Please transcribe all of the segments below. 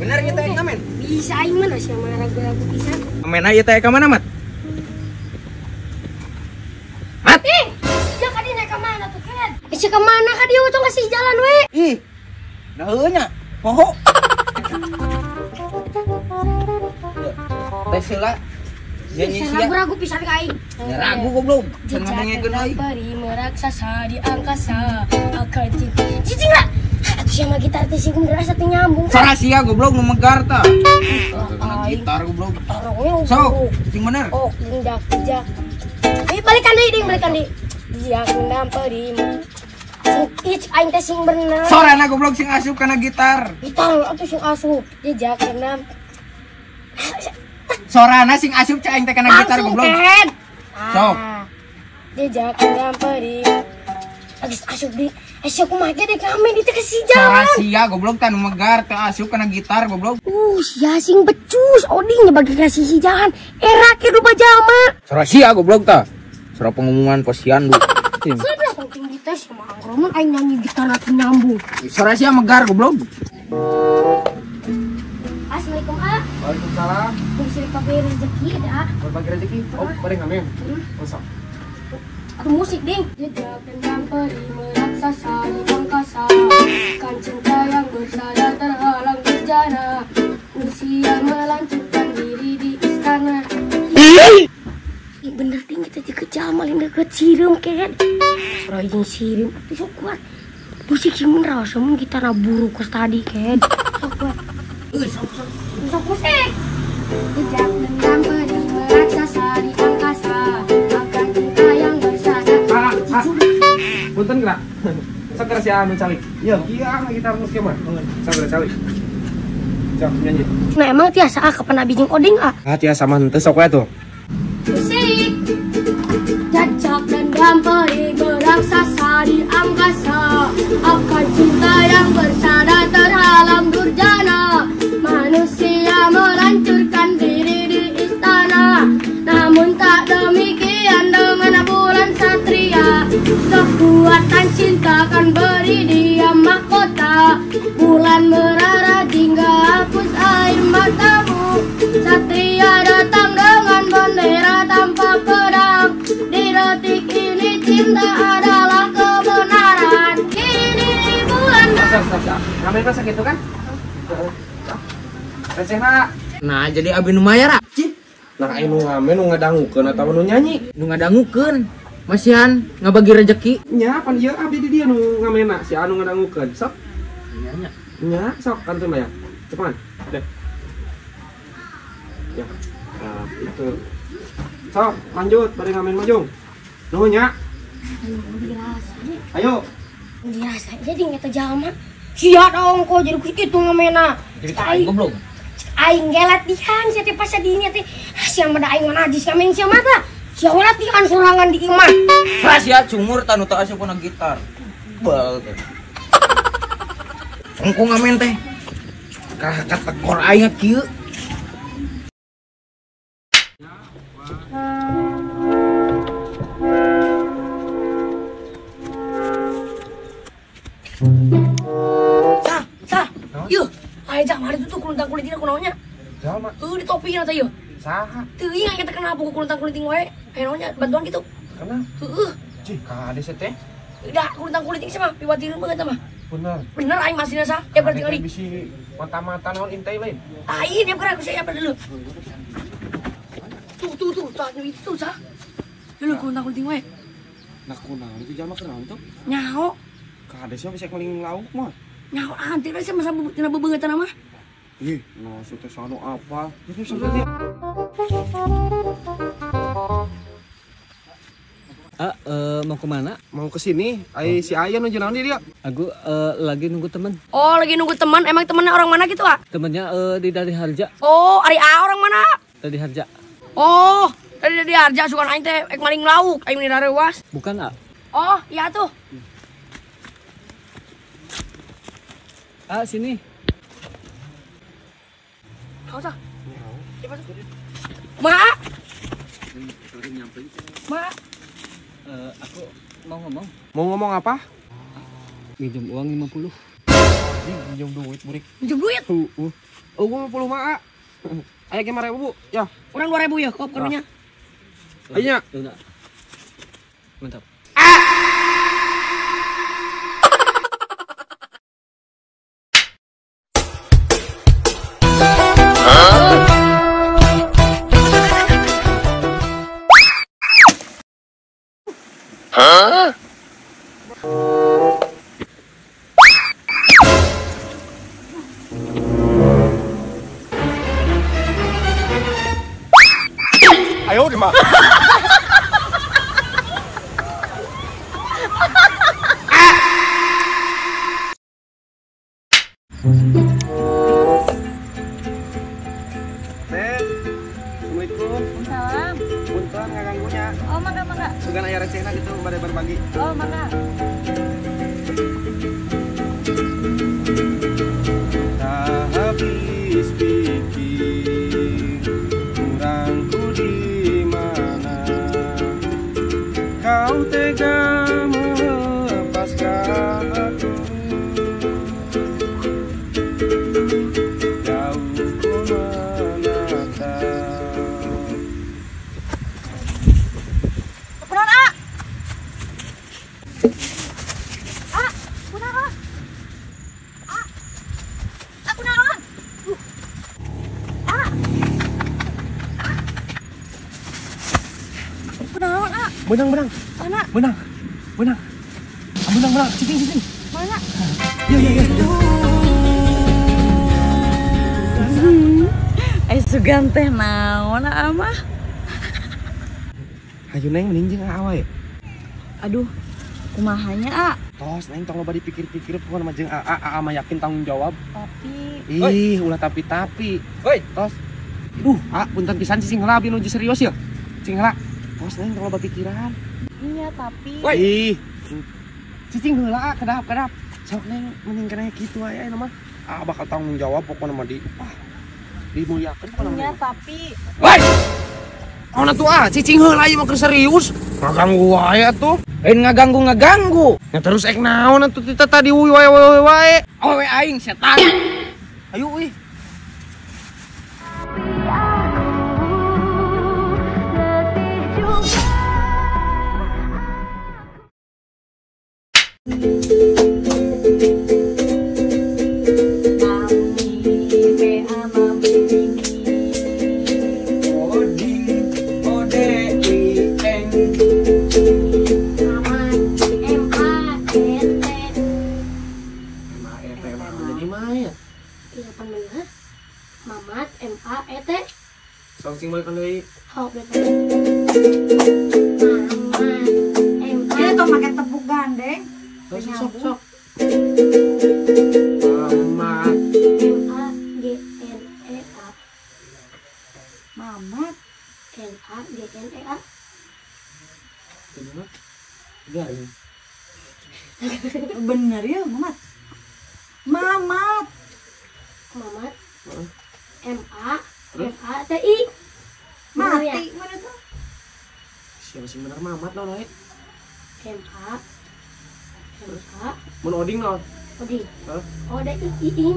Bener ieu teh ngamen? Bisa aing mah sia mah ragu-ragu pisan. Ngamen ieu teh ka mana, Mat? Mat. Ih, sia ka dieu ka mana tuh, Ken? Sia ka mana ka dieu tong kasih jalan we. Ih. Da heueuh nya. Poho. Teh heula. Ragu-ragu pisan ka aing. Ya ragu goblok. Can ngadengekeun aing. Peri meraksasa di angkasa akan cicing lah. Atuh sia mah gitar teh sing ngerasa teh nyambung. Sarah sia goblok nu megar tah. Kana gitar goblok. Sok, sing bener. Oh, indak jak. Eh balikan deui ding, balikan deui. Dia kundang peri. Sing ih aing teh sing bener. Sorana goblok sing asup kana gitar. Gitar atuh sing asup. Jejak kundang. Sorana sing asup cai aing teh kana gitar goblok. Sok. Jejak kundang peri. Geus asup di. Sia kumaha ge dek ngamen di teh kasih jalan. Sarah sia goblok tah nu megar teh asup kana gitar goblok. Sia sing becus oding nya bagi kasih si jalan. Era ke loba jalma. Sarah sia goblok tah. Sarah pengumuman posyandu. Sudah penting dites sama anggromun aing nyanyi gitar atuh nyambung. Sarah sia megar goblok. Assalamualaikum A. Waalaikumsalam. Bisa dipake rezeki da. Berbagi rezeki. Oh, bari ngamen. Oh, sok. Aduh musik ding. Jejak dendam peri meraksasa di angkasa. Kan cinta yang bersadar terhalang bejana. Usia melanjutkan diri di istana. Ih bener ding kita dikejar maling deket sireum ken. Suara jeung sireum atuh sok kuat. Musik sing bener rasa mun gitar buruk kos tadi ken. Sok kuat. Sok sok. Sok musik. Jejak dendam peri meraksasa di angkasa. Akan cinta yang bersadar. Punten gerak. Sok geura si anu calik. Ieu kieu ah gitar nu kieu mah. Sok geura calik. Sok nyanyi. Nah emang tiasa ah kapan abi jeung oding ah? Ah tiasa mah henteu sok we tuh. Musik. Jejak dendam peri meraksasa di angkasa. Akan cinta yang bersadar terhalang durjana. Manusia melancurkan diri di istana. Namun tak demikian dengan bulan satria. Kekuatan cinta kan beri dia mahkota. Bulan merara hingga hapus air matamu. Satria datang dengan bendera tanpa pedang. Di detik ini cinta adalah kebenaran. Ini bulan. Ngamen masa gitu kan? Recehna. Nah, jadi abi nu mayar ah. Cih. Nah, aya nu ngamen nu ngadangukeun atawa nu nyanyi? Nu ngadangukeun. Masihan ngabagi rezeki. Nya pan ieu abdi di dieu nu ngamenna si anu ngadangukeun. Sok. Nya nya. Nya sok kantun bayar. Cepat. Deh. Ya. Nah, itu. Sok, lanjut bari ngamen majung. Nuhun nya. Ayo. Biasa jadi eta jalma. Sia dong kok jadi kitu ngamenna. Jadi aing goblok. Aing ge latihan sia teh pas dinya teh. Sia mah da aing mah najis ngamen sia mah tah. Sia latihan sorangan di imah. Sia cumur tah nu teu asup kana gitar. Bal teh. Engko ngamen teh. Kalah katekor aing kieu. Sah, sah. Yuh, aya jalma itu tuh kulintang kulinting kunaonnya. Jalma. Tuh di topi teh yeuh. Saha? Teuing aing teh kenapa kulintang kulinting wae. Aya naonnya bantuan gitu. Kenapa? Heeh. Cih, kade teh. Udah kulintang kulinting sih mah piwatireun banget mah. Bener. Bener aing masihna sah. Ya berarti kali. Bisi mata-mata naon intai lain. Lain ya gerak saya dulu. Tuh tuh tuh, tah itu sah. Dulu kulintang kulinting wae. Nah kunaon itu jalma kunaon tuh? Nyaho. Kade sih bisa maling lauk mah. Nyaho antir sih masa tina bebeungetan mah. Ih, nah teh sanu apa? Itu sampai mau kemana? Mau ke sini. Ai si Aya nu naon dia? Aku lagi nunggu teman. Oh, lagi nunggu teman. Emang temannya orang mana gitu, ah? Temannya di dari Harja. Oh, ari A orang mana? Dari Harja. Oh, tadi dari Harja sukan aing teh ek maling lauk, aing meni rareuwas. Bukan, A. Oh, iya tuh. Ah, sini. Kau sah. Ma. Ma. Aku mau ngomong. Mau ngomong apa? Minjem uang 50. Minjem duit, burik. Minjem duit? Eueuh 50 mah. Aya ge 5.000. Ya, urang 2.000 ya kop karunya. Ayo nya. Mantap. Hah? Ayo di mana? Teh, assalamualaikum. Salam. Punten ngaganggunya. Oh, mangga mangga. Sugan aya recehna gitu bade berbagi. Oh, mangga. Tak habis pikir kurangku di mana, kau tega melepaskan aku. Jauh ku menatap. Kunaon, A? A, kunaon? A, A kunaon? A. Kunaon, A? Benang, benang. Mana? Benang. Benang. Benang, benang. Cicing, cicing. Mana? Ya, ya, ya. Ai sugan teh naon A mah? Hayu neng mending jeung A wae. Aduh, kumahanya A? Tos neng tong loba dipikir-pikir pokona mah jeung AA, AA mah yakin tanggung jawab. Tapi ih, ulah tapi-tapi. Hoi, tos. Duh, A punten pisan cicing heula abdi nuju serius ya. Cicing heula. Tos neng tong loba pikiran. Iya, tapi Woi. Ih. Cicing heula A, kedap, kedap. Sok neng mending kena kitu wae ayeuna mah. A bakal tanggung jawab pokona mah di dimuliakeun pokona mah. Iya, tapi Woi. Naon atuh ah, cicing heula ieu mah keur serius. Ngaganggu wae atuh. Lain ngaganggu-ngaganggu. Ya terus ek naon atuh tita tadi uy wae wae wae. Awewe aing setan. Ayo uy. Oding, O D I N. Mamat M A E T. M A E T mah jadi mayat. Iya pan bener. Mamat M A E T. Sok cing balik deui. Hok bener. Mamat M A. Ini tong make tepuk gandeng. Sok sok sok. Mamat M A G N E A. Mamat N A G N E A. Gimana? Garing. Bener ya, Mamat. Mamat. Mamat M A M A T I. Bener ya? Mati mana tuh? Siapa sih bener Mamat naon wae? M A M A Mun oding naon? Oding. Hah? O D I I I.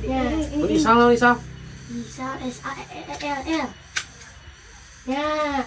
Ya. Mun Isal naon Isal? Isal S A E E L L. Ya.